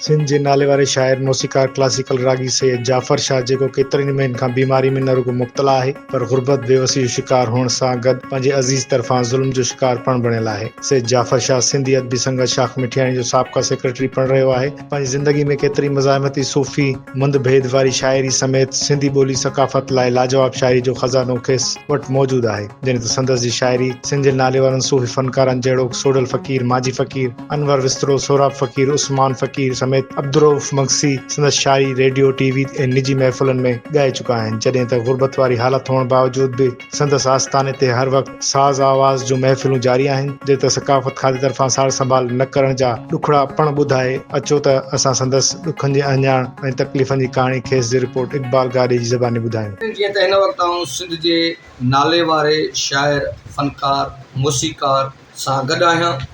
سنڌ جي ناليواري شاعر، موسيقار، ڪلاسيڪل راڳي سيد جعفر شاهه جيڪو ڪيترن ئي مهينن کان بيماري ۾ نه رڳو مبتلا آهي پر غربت، بيوسي جو شڪار هئڻ سان گڏ پنهنجي عزيز طرفان ظلم جو شڪار پڻ بڻيل آهي. سيد جعفر شاهه سنڌي ادبي سنگت شاخ مٺياڻي جو سابقه سيڪريٽري پڻ رهيو آهي. پنهنجي زندگي ۾ ڪيتري مزاحمتي صوفي مند ڀيد واري شاعري سميت سنڌي ٻولي ثقافت لاء لاجواب شاعري جو خزانو کيس وٽ موجود آهي. جڏهن ته سندس جي شاعري سنڌ جي ناليوارن صوفي فنڪارن جهڙوڪ سوڍل فقير، مانجهي فقير، انور وسطڙو، سهراب فقير، عثمان فقير سميت عبدالرئوف مگسي سندس شاعري ريڊيو، ٽي وي ۽ نجي محفلن ۾ ڳائي چڪا آهن، جڏهن ته غربت واري حالت هئڻ باوجود به سندس آستاني تي هر وقت ساز آواز جون محفلون جاري آهن، جڏهن ته ثقافت کاتي طرفان سار سنڀال نه ڪرڻ جا ڏکڙا پڻ ٻڌائي، اچو ته اسان سندس ڏکن جي اهڃاڻ ۽ تڪليفن جي ڪهاڻي کيس جي رپورٽ اقبال گاڏهي جي زباني ٻڌايون. جيئن ته هن وقت آئون سنڌ جي ناليواري شاعر، فنڪار، موسيقار، سان گڏ آهيان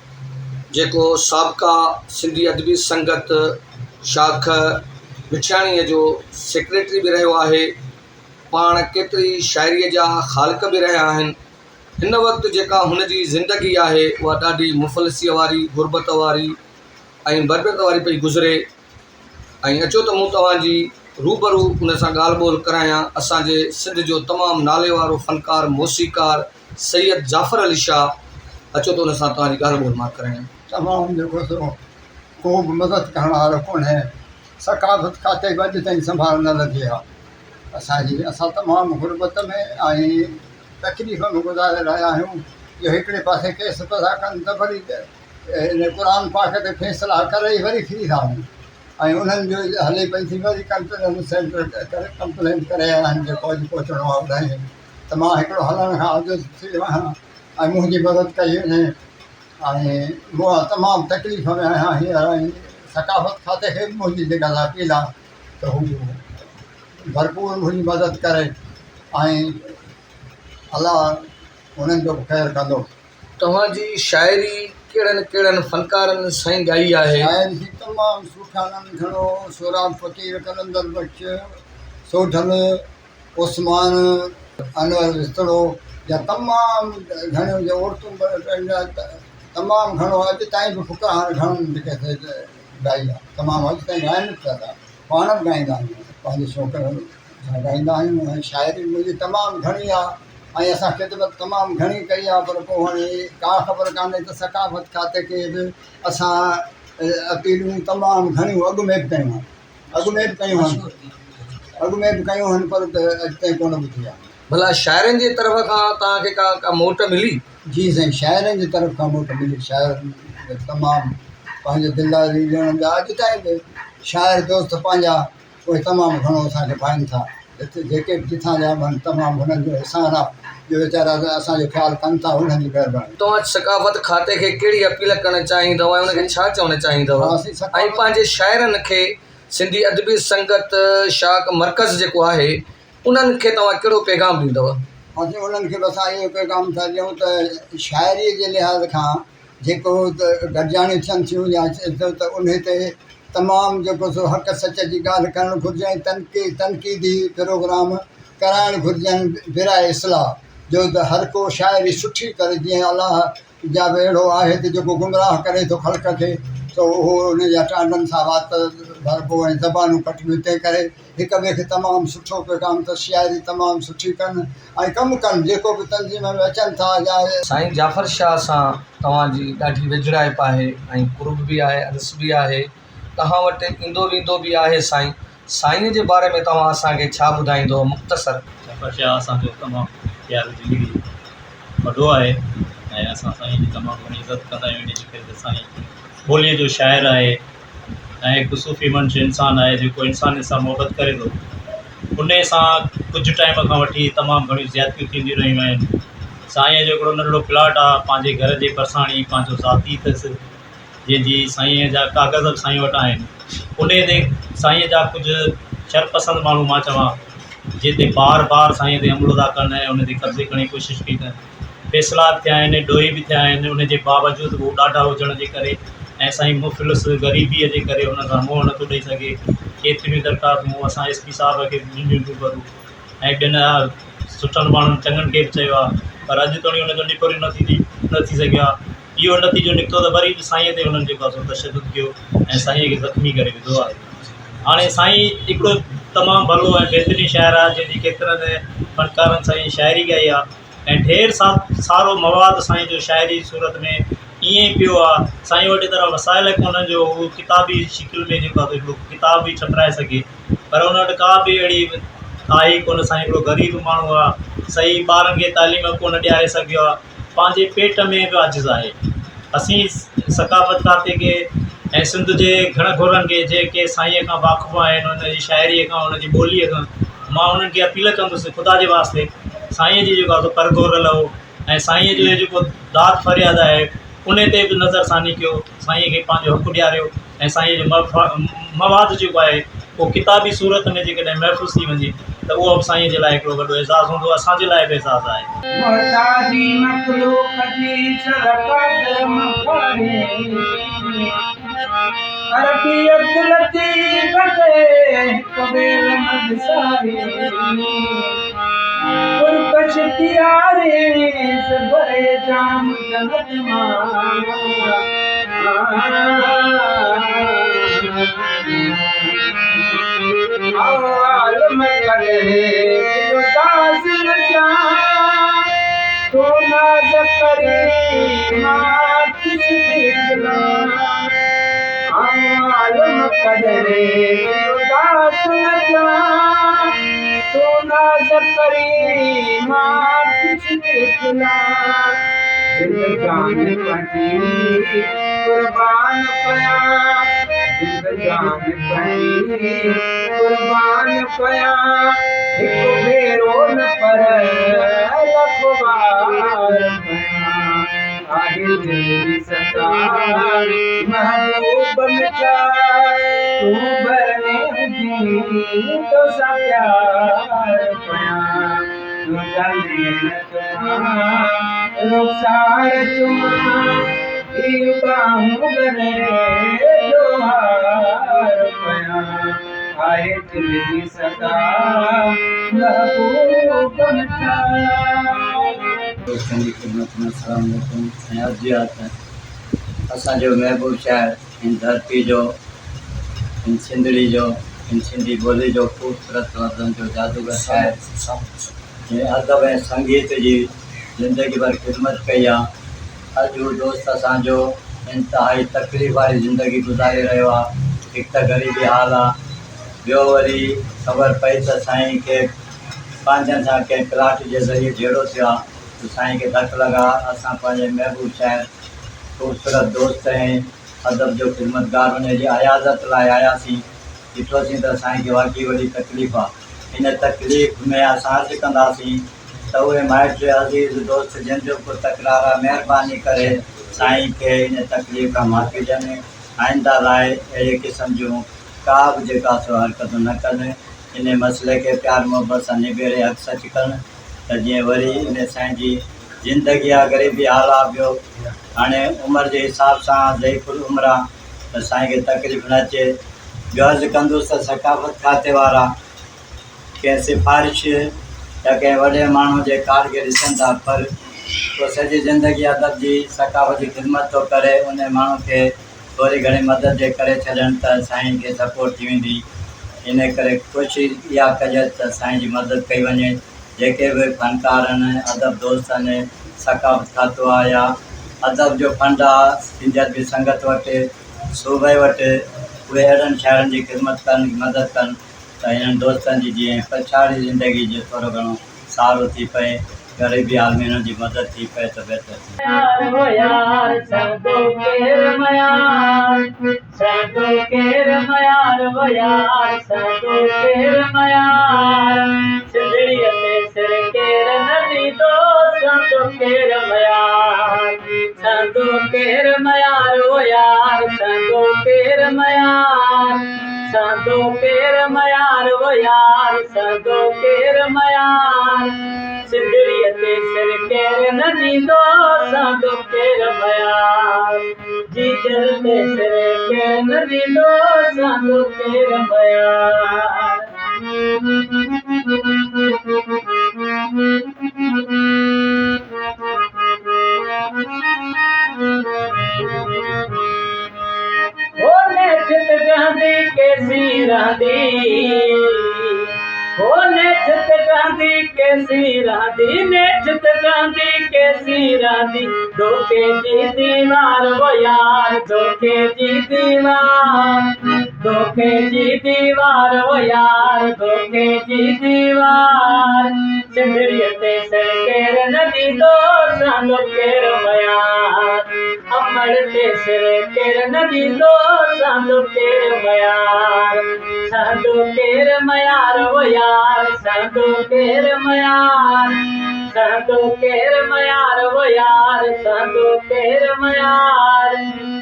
جيڪو سابقه سنڌي ادبي سنگت شاخ مٺياڻيء جو سيڪريٽري به رهيو آهي پاڻ ڪيتري شاعريء جا خالق به رهيا آهن هن وقت جيڪا هن جي زندگي آهي اها ڏاڍي مفلسيء واري غربت واري ۽ بربريت واري پئي گذري ۽ اچو ته مون توهان جي روبرو ان سان ڳالهه ٻولهه ڪرايان اسان جي سنڌ جو تمام نالي وارو فنڪار موسيقار سيد جعفر علي شاهه اچو ته ان سان توهان جي ڳالهه ٻولهه مان ڪرايان. تمام جيڪو سو ڪو به مدد ڪرڻ وارو ڪونهي ثقافت کاتي به اڄ تائين سنڀال نه لڌي آهي اسان جي اسان تمام غربت ۾ ۽ تڪليف ۾ گذاري رهيا آهيون جو هڪڙي پاسي ڪيس پيا ڪن ته وري ان قرآن پاڪ تي فيصلا ڪري وري ڦري ٿا وڃن ۽ انهن جو هلي پئي ٿي وري ڪمپلين سينٽر ڪري ڪمپلين ڪري آيا آهن جيڪو اڄ پهچڻو آهي ٻڌائين ته مان هڪڙو هلڻ کان عاجز ٿي ويو آهيان ۽ منهنجي مدد ڪئي وڃي ۽ مان تمام تڪليف ۾ آهيان هينئر ۽ ثقافت کاتي کي به منهنجي جيڪا اپيل آهي ته هو ڀرپور منهنجي مدد ڪري ۽ الله انهن جو به خير ڪندو. توهان جي شاعري ڪهڙن ڪهڙن فنڪارن سائين ڳائي آهي؟ شاعري جي تمام سوٺاڻن گهڻو سهراب فقير، قلندر بخش سوڍل، عثمان، انور وسطڙو جا تمام گهڻيون جي عورتون به تمام گهڻو اڄ تائين به فقراهن گهڻن جيڪي سي ڳائي آهي تمام اڄ تائين ڳائن به پيا ٿا پاڻ به ڳائيندا آهيون پنهنجي شوق سان ڳائيندا آهيون ۽ شاعري منهنجي تمام گهڻي آهي ۽ اسان خدمت تمام گهڻي ڪئي آهي پر پوء هاڻي ڪا خبر ڪانهي ته ثقافت کاتي کي به اسان اپيلون تمام گهڻيون اڳ ۾ به ڪيون آهن اڳ ۾ به ڪيون آهن اڳ ۾ به ڪيون آهن پر اڄ تائين ڪونه ٻڌي آهي. ڀلا شاعرن جي طرف کان توهان کي ڪا ڪا موٽ ملي؟ جي سائين شاعرن جي طرف کان موٽ ملي شاعرن تمام پنهنجي دلداري ڏيڻ جا اڄ تائين به شاعر دوست پنهنجا اهي تمام گهڻو اسان کي ڀائين ٿا. هتي جيڪي به جتان جا به آهن تمام هنن جو احسان آهي جو ويچارا اسان جو خيال ڪن ٿا انهن جي مهرباني. توهان ثقافت کاتي کي ڪهڙي اپيل ڪرڻ چاهيندؤ ۽ ان کي ڇا چوڻ چاهيندؤ ۽ پنهنجي شاعرن کي سنڌي ادبي سنگت شاخ مرڪز جيڪو آهي انهن کي توهان ڪهڙو پيغام ڏيندؤ؟ اسين انهن کي به اسان اهو پيغام ٿا ڏيون ته شاعريء جي لحاظ کان جيڪو گڏجاڻيون ٿين ٿيون يا ته انهي تي تمام جيڪو سو حق سچ جي ڳالهه ڪرڻ گهرجي ۽ تنقيدي پروگرام ڪرائڻ گهرجن براء اصلاح جو ته هر ڪو شاعري سٺي ڪري جيئن الله جا به اهڙو آهي ته جيڪو گمراهه ڪري ٿو خلق کي سو اهو ان جا ٽانڊن سان وات ڀربو ۽ زبانون ڪٽبيون تنهن ڪري هڪ ٻئي کي تمام سٺو پيغام ته شاعري تمام سٺي ڪن ۽ ڪم ڪن جيڪو به تنظيم ۾ اچن ٿا يا. سائين جعفر شاهه سان توهان جي ڏاڍي ويجهڙائپ آهي ۽ قرب به آهي انس به آهي توهان وٽ ايندو ويندو به آهي سائين سائين جي باري ۾ توهان اسان کي ڇا ٻڌائيندو مختصر. جعفر شاهه اسان جو تمام پيارو جگري وڏو آهي ۽ اسان سائين جي تمام گهڻي عزت ڪندا آهيون ان جي ڪري ته سائين ٻوليء جو شاعر آهي ۽ هڪ صوفي منش انسان آهي جيڪو انسانيت سان محبت ڪري ٿو انهي سان ڪجهه ٽائيم کان وٺي تمام گهڻيون زيادتيون ٿينديون رهيون آهن سائينء جو هڪڙو ننڍڙو پلاٽ آهي پنهنجي گهر جي ڀرساڻي پنهنجو ذاتي اٿس جنهن جي سائينء جا ڪاغذ به سائين وٽ آهن انهي تي سائينء جا ڪجهه شرپسند ماڻهو مان چوان جنهن تي بار بار سائينء تي حملو ٿا ڪن ۽ ان تي قبضي ڪرڻ جي ڪوشش پئي ڪن فيصلا به ٿيا آهن، ڏوهي به ٿيا آهن، ان جي باوجود به هو ڏاڍا هجڻ جي ڪري ۽ سائين مفلس غريبيء جي ڪري ان سان منهن نٿو ڏئي سگهي. ڪيتريون درخواستون اسان ايس پي صاحب کي به ڏنيون روبرو ۽ ٻين سٺن ماڻهن چڱن کي به چيو آهي پر اڄ توڻي ان جو نبيرو نه ٿي نه ٿي سگهيو آهي. اهو نتيجو نڪتو ته وري به سائينء تي هنن جيڪو آهي سو تشدد ڪيو ۽ سائينء کي زخمي ڪري وڌو آهي. هاڻي سائين هڪڙو تمام ڀلو ۽ بهترين شاعر آهي جنهن جي ڪيترن فنڪارن سائين شاعري ڳائي آهي ۽ ڍير سارو مواد سائين جو شاعري جي صورت ۾ ائين ئي پيو آهي. سائين وٽ ايترا وسائل ڪونهن جو هو ڪتابي شڪل ۾ جيڪو آهي هڪڙو ڪتاب به ڇپرائي سگهي پر ان وٽ ڪا به اهڙي آهي ئي ڪونه. سائين هڪڙو غريب ماڻهو آهي، صحيح ٻارن کي تعليم ڪونه ڏياري سگهيو آهي، پنهنجي پيٽ ۾ به عاجز آهي. اسين ثقافت کاتي کي ۽ سنڌ جي گهڻ گهرن کي جيڪي سائينء کان واقف آهن ان جي شاعريء کان ان جي ٻوليء کان مان انهن کي اپيل ڪندس خدا جي واسطي سائينء جي جيڪو آهي سو پرگهور لهو ۽ سائينء جو هي جيڪو داد فرياد آهي ان تي به نظر ثاني ڪيو، سائينء کي پنهنجو حق ڏياريو ۽ سائينء جو مواد جيڪو آهي اهو ڪتابي صورت ۾ جيڪڏهن محفوظ ٿي وڃي ته اهو به سائينء جي لاء هڪڙو وڏو اعزاز هوندو، اسان جي لاء به اعزاز آهي. محتاجي مخلوق جي سر قادر مخاري عربي عبداللطيف کي هڪ ويل نه وساري پرڪش پياريس ڀري جام جنت مان. عالم ڪڏهن اداس نه ٿيان، تون ناز ڪرين مان خوش ٿي کلان. عالم ڪڏهن اداس نه ٿيان، تون ناز ڪرين مان خوش ٿي کلان. جند جان پنهنجي قربان ڪيان، جند جان پنهنجي قربان ڪيان، هڪ ڀيرو نه پر لک وار ڪيان. آهي دل جي صدا محبوب مٺا، تون ڀر ۾ هجين توسان پيار ڪيان. تنهنجا نيڻ چمان رخسار چمان، هي ٻانهون گلي جو هار ڪيان. آهي دل جي صدا محبوب مٺا. دوستن جي خدمت ۾ السلام عليڪم ۽ عرض اها ته اسان جو محبوب شاعر هن ڌرتي جو، هن سنڌڙي جو، هن سنڌي ٻولي جو خوبصورت لفظن جو جادوگر شاعر جنهن ادب ۽ سنگيت جي زندگي ڀر خدمت ڪئي آ، اڄ هو دوست اسان جو انتهائي تڪليف واري زندگي گذاري رهيو آ، هڪ ته غريبي حال آ، ٻيو وري خبر پئي ته سائين کي پنهنجن سان ڪنهن پلاٽ جي ذريعي جهيڙو ٿيو آ ته سائين کي ڌڪ لڳا، اسان پنهنجي محبوب شاعر، خوبصورت دوست ۽ ادب جو خدمتگار ان جي عياذت لاء آياسين، ڏٺوسين ته سائين کي واقعي وڏي تڪليف آ، ان تڪليف ۾ اسان عرض ڪنداسين ته اهي مائٽ، عزيز، دوست جن جو ڪو تڪرار آ مهرباني ڪري سائين کي ان تڪليف کان معافي ڏين، آئنده لاء اهڙي قسم جون ڪا به جيڪا سو حرڪتون نه ڪن، ان مسئلي کي پيار محبت سان نبيري حق سچ ڪن ته جيئن وري ان سائين جي زندگي آ غريبي حال آ ٻيو هاڻي عمر جي حساب سان ضعيف العمر آ ته سائين کي تڪليف نه اچي. ٻيو عرض ڪندس ته ثقافت کاتي وارا ڪنهن سفارش يا ڪنهن وڏي ماڻهو جي ڪارڊ کي ڏسن ٿا پر ڪو سڄي زندگي ادب جي ثقافت جي خدمت ٿو ڪري انهي ماڻهو کي ٿوري گهڻي مدد جي ڪري ڇڏن ته سائين کي سپورٽ ٿي ويندي انهي ڪري ڪوشش اها ڪجي ته سائين جي مدد ڪئي وڃي. جيڪي به فنڪار آهن، ادب دوست آهن، ثقافت کاتو آ يا ادب جو فنڊ آ، سنڌي ادبي سنگت وٽ، صوبي وٽ، اهي اهڙن شاعرن جي خدمت ڪن، مدد ڪن ته هنن دوستن جي جيئن پڇاڙي زندگي جو ٿورو گهڻو سهارو ٿي پئي، غريبي حال ۾ هنن جي مدد ٿي پئي ته بهتر ٿيندو. يار او يار سندو ڪير ميار، سندو ڪير ميار او يار سندو ڪير ميار، سنڌڙيء تي سر ڪير نه ڏيندو، سندو ڪير ميار، سندو ڪير ميار او يار سندو ڪير ميار، سندو ڪير ميار او يار سندو ڪير ميار، سنڌڙيء تي سر ڪير نه ڏيندو، سندو ڪير ميار. جيجل تي سر ڪير نه ڏيندو، سندو ڪير ميار. ڪيسين رهندي هو نيٺ ته ڊهندي ڪيسين رهندي نيٺ ته ڊهندي ڪيسين رهندي ڌوڪي جي ديوار وو يار ڌوڪي جي ديوار ڌوڪي جي ديوار وو يار ڌوڪي جي ديوار سنڌڙيء تي سر ڪير نه ڏيندو سهندو ڪير ميار امڙ تي سر ڪير نه ڏيندو سهندو ڪير ميار سهندو ڪير ميار او يار سهندو ڪير ميار سهندو ڪير ميار او يار سهندو ڪير ميار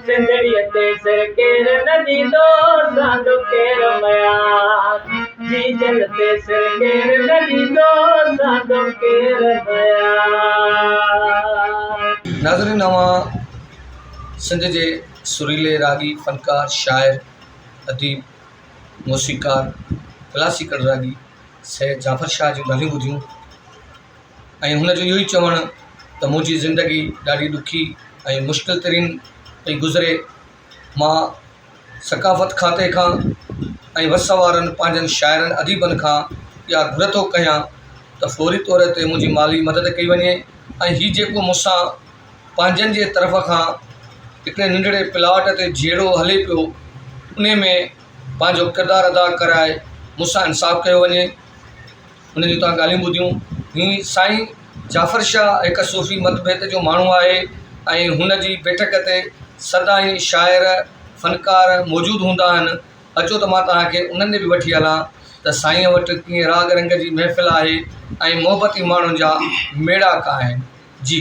سنڌڙيء تي سر ڪير نه ڏيندو سهندو ڪير ميار جيجل تي سر ڪير نه ڏيندو سهندو ڪير ميار. ناظرين اوهان سنڌ جي سريلي راڳي فنڪار شاعر اديب موسيقار ڪلاسيڪل راڳي سيد جعفر شاهه جون ڳالهيون ٻڌيون ۽ هن جو اهو ئي چوڻ ته منهنجي زندگي ڏاڍي ڏکي ۽ مشڪل ترين پئي گذري مان ثقافت کاتي کان ۽ وس وارن پنهنجن شاعرن اديبن کان اها گهر ٿو ڪيان ته فوري طور تي منهنجي مالي مدد ڪئي وڃي ۽ هي جيڪو مون سان پنهنجن جي طرف کان هڪڙي ننڍڙي پلاٽ تي جهيڙو هلي پيو انهي ۾ پنهنجو ڪردار ادا ڪرائي مون سان انصاف ڪيو وڃي ان جون توهان ڳالهيون ٻڌيون هي سائين جعفر شاهه هڪ صوفي مت ڀيد جو ماڻهو آهي ۽ هن جي بيٺڪ تي سدائين شاعر فنڪار موجود هوندا آهن اچو ته مان توهان کي انهن ڏي به وٺي هلان ته سائين وٽ ڪيئن راڳ رنگ جي محفل آهي ۽ محبتي ماڻهن جا ميڙاڪا آهن جي.